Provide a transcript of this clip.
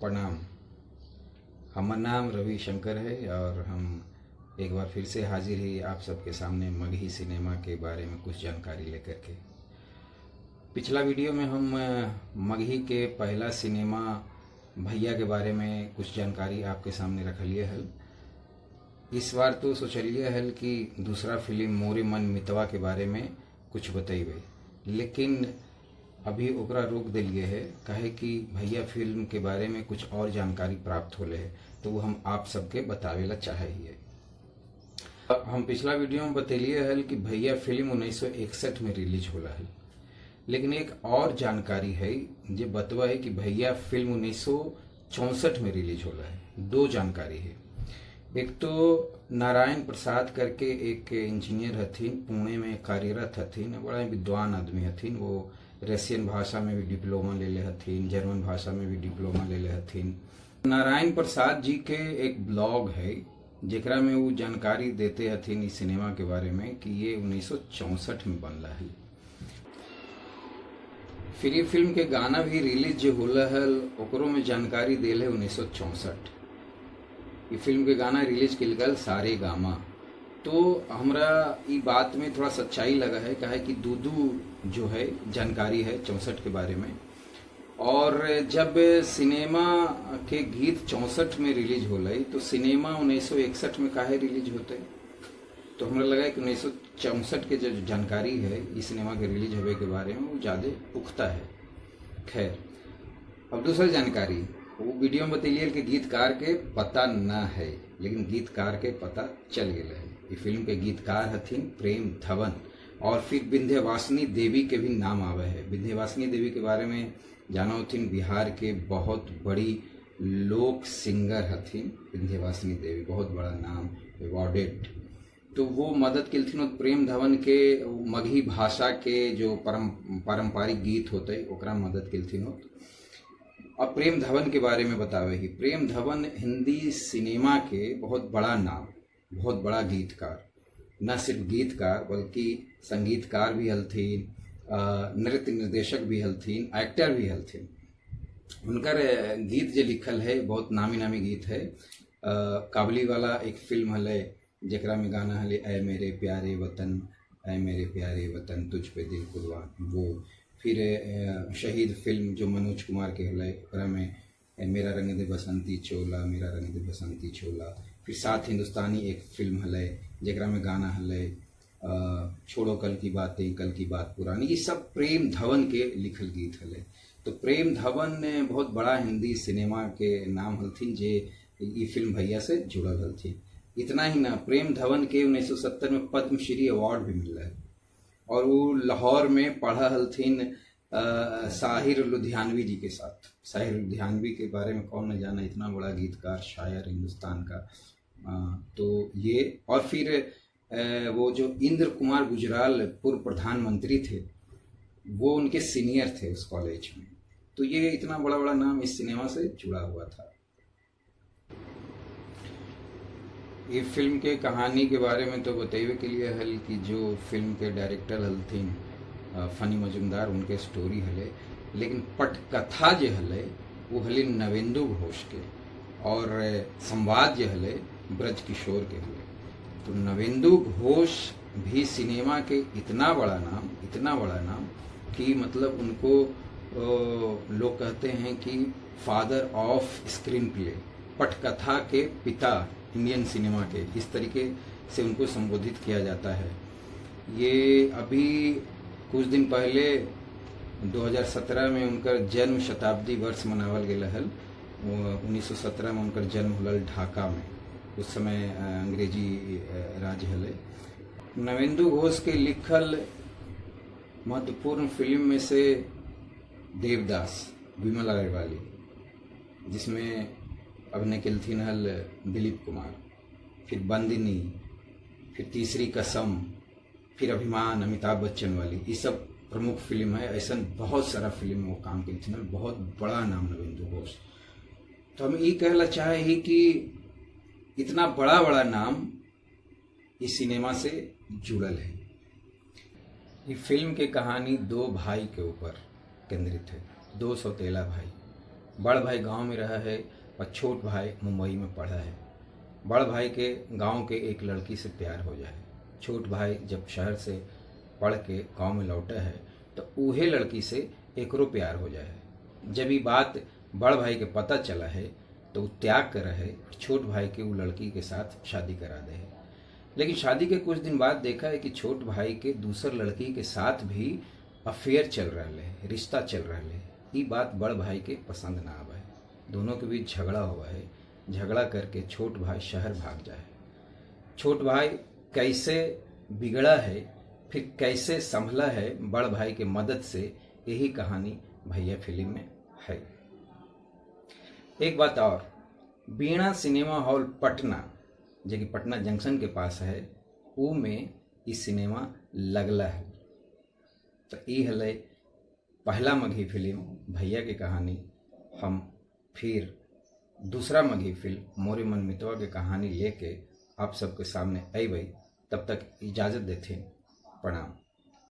प्रणाम। हमार नाम रवि शंकर है और हम एक बार फिर से हाजिर ही आप सबके सामने मगही सिनेमा के बारे में कुछ जानकारी लेकर के। पिछला वीडियो में हम मगही के पहला सिनेमा भैया के बारे में कुछ जानकारी आपके सामने रखलिए हल। इस बार तो सोचलिए हल कि दूसरा फिल्म मोरे मन मितवा के बारे में कुछ बतैबे, लेकिन अभी ओकरा रोक देलिए है, काहे कि भैया फिल्म के बारे में कुछ और जानकारी प्राप्त होले है, तो वो हम आप सबके बतावे ला चाहे हिए। हम पिछला वीडियो में बतेलिए हल कि भैया फिल्म 1961 में रिलीज होला है, लेकिन एक और जानकारी है जो बतवा है कि भैया फिल्म 1964 में रिलीज होला है। दो जानकारी है। एक तो नारायण प्रसाद करके एक इंजीनियर हथिन, पुणे में कार्यरत हथिन, बड़ा ही विद्वान आदमी हथिन। वो रशियन भाषा में भी डिप्लोमा ले ले हथिन, जर्मन भाषा में भी डिप्लोमा ले ले हथिन। नारायण प्रसाद जी के एक ब्लॉग है, जेकरा में वो जानकारी देते हथिन इस सिनेमा के बारे में कि ये 1964 में बनला है। फिर ये फिल्म के गाना भी रिलीज जो होला हल, ओकरो में जानकारी देल है 1964। ये फिल्म के गाना रिलीज कल गल सारे गामा। तो हमरा ई बात में थोड़ा सच्चाई लगा है, काहे कि दू दू जो है जानकारी है 64 के बारे में। और जब सिनेमा के गीत 64 में रिलीज होले, तो सिनेमा 1961 में काहे रिलीज होते? तो हमरा लगा कि 1964 के जो जानकारी है इस सिनेमा के रिलीज होवे के बारे में, वो ज़्यादा पुख्ता है। खैर, अब दूसरा जानकारी, वो वीडियो में बतैलिए कि गीतकार के पता न है, लेकिन गीतकार के पता चल गया है। ये फिल्म के गीतकार हथिन प्रेम धवन और फिर विंध्यवासिनी देवी के भी नाम आवे है। विंध्यवासिनी देवी के बारे में जाना हथिन, बिहार के बहुत बड़ी लोक सिंगर हथिन विंध्यवासिनी देवी, बहुत बड़ा नाम, अवार्डेड। तो वो मदद केलथिन और प्रेम धवन के मगही भाषा के जो पारंपरिक गीत होते, ओकरा मदद केलथिन हो। अब प्रेम धवन के बारे में बतावे ही, प्रेम धवन हिंदी सिनेमा के बहुत बड़ा नाम, बहुत बड़ा गीतकार। न सिर्फ गीतकार बल्कि संगीतकार भी हलथिन, नृत्य निर्देशक भी हलथिन, एक्टर भी हलथिन। उनकर गीत जो लिखल है, बहुत नामी नामी गीत है। काबुली वाला एक फिल्म हले, जेकरा में गाना हले, ऐ मेरे प्यारे वतन, ऐ मेरे प्यारे वतन, तुझ पे दिल कुर्बान, वो। फिर शहीद फिल्म जो मनोज कुमार के हले, ओकरा में मेरा रंग दे बसंती चोला, मेरा रंग दे बसंती चोला। फिर सात हिंदुस्तानी एक फिल्म हले, जेकरा में गाना हले छोड़ो कल की बातें, कल की बात पुरानी। ये सब प्रेम धवन के लिखल गीत हले। तो प्रेम धवन ने बहुत बड़ा हिंदी सिनेमा के नाम हलथिन, जे ये फिल्म भैया से जुड़ल हलथिन। इतना ही ना, प्रेम धवन के 1970 में पद्मश्री अवार्ड भी मिल है और वो लाहौर में पढ़ा हलथिन साहिर लुधियानवी जी के साथ। साहिर लुधियानवी के बारे में कौन न जाना, इतना बड़ा गीतकार, शायर हिंदुस्तान का। तो ये और फिर वो जो इंद्र कुमार गुजराल पूर्व प्रधानमंत्री थे, वो उनके सीनियर थे उस कॉलेज में। तो ये इतना बड़ा बड़ा नाम इस सिनेमा से जुड़ा हुआ था। ये फिल्म के कहानी के बारे में तो बताइए के लिए हल कि जो फिल्म के डायरेक्टर हलथिन फनी मजुमदार, उनके स्टोरी हले, लेकिन पटकथा जो हले वो हले नवेंदु घोष के और संवाद जो हले ब्रज किशोर के हले। तो नवेंदु घोष भी सिनेमा के इतना बड़ा नाम, इतना बड़ा नाम कि मतलब उनको लोग कहते हैं कि फादर ऑफ स्क्रीन प्ले, पटकथा के पिता इंडियन सिनेमा के, इस तरीके से उनको संबोधित किया जाता है। ये अभी कुछ दिन पहले 2017 में उनकर जन्म शताब्दी वर्ष मनावल गेल हल। 1917 में उनकर जन्म होल ढाका में, उस समय अंग्रेजी राज हले। नवेंदु घोष के लिखल महत्वपूर्ण फिल्म में से देवदास, विमल राय वाली, जिसमें अभिनय केलथिन हल दिलीप कुमार, फिर बंदिनी, फिर तीसरी कसम, फिर अभिमान अमिताभ बच्चन वाली, ये सब प्रमुख फिल्म है। ऐसा बहुत सारा फिल्म में वो काम केलथिन हल। बहुत बड़ा नाम नवेंदु घोष। तो हम ये कहला चाहे ही कि इतना बड़ा बड़ा नाम इस सिनेमा से जुड़ल है। ये फिल्म के कहानी दो भाई के ऊपर केंद्रित है, दो सौतेला भाई। बड़ भाई गांव में रहा है और छोट भाई मुंबई में पढ़ा है। बड़ भाई के गांव के एक लड़की से प्यार हो जाए। छोट भाई जब शहर से पढ़ के गांव में लौटा है तो उहे लड़की से एकरो प्यार हो जाए। जब ये बात बड़ भाई के पता चला है तो वो त्याग कर रहे, छोट भाई के वो लड़की के साथ शादी करा दे है। लेकिन शादी के कुछ दिन बाद देखा है कि छोट भाई के दूसर लड़की के साथ भी अफेयर चल रहा है, रिश्ता चल रहा है। ये बात बड़ भाई के पसंद ना आवा है। दोनों के बीच झगड़ा हुआ है। झगड़ा करके छोट भाई शहर भाग जाए। छोट भाई कैसे बिगड़ा है, फिर कैसे संभला है बड़ भाई के मदद से, यही कहानी भैया फिल्म में है। एक बात और, बीणा सिनेमा हॉल पटना, जो कि पटना जंक्शन के पास है, ऊ में ई सिनेमा लगला है। तो ई हलै पहला मगही फिल्म भैया के कहानी। हम फिर दूसरा मगही फिल्म मोरे मन मितवा के कहानी लेके आप सबके सामने अबै। तब तक इजाज़त देते, प्रणाम।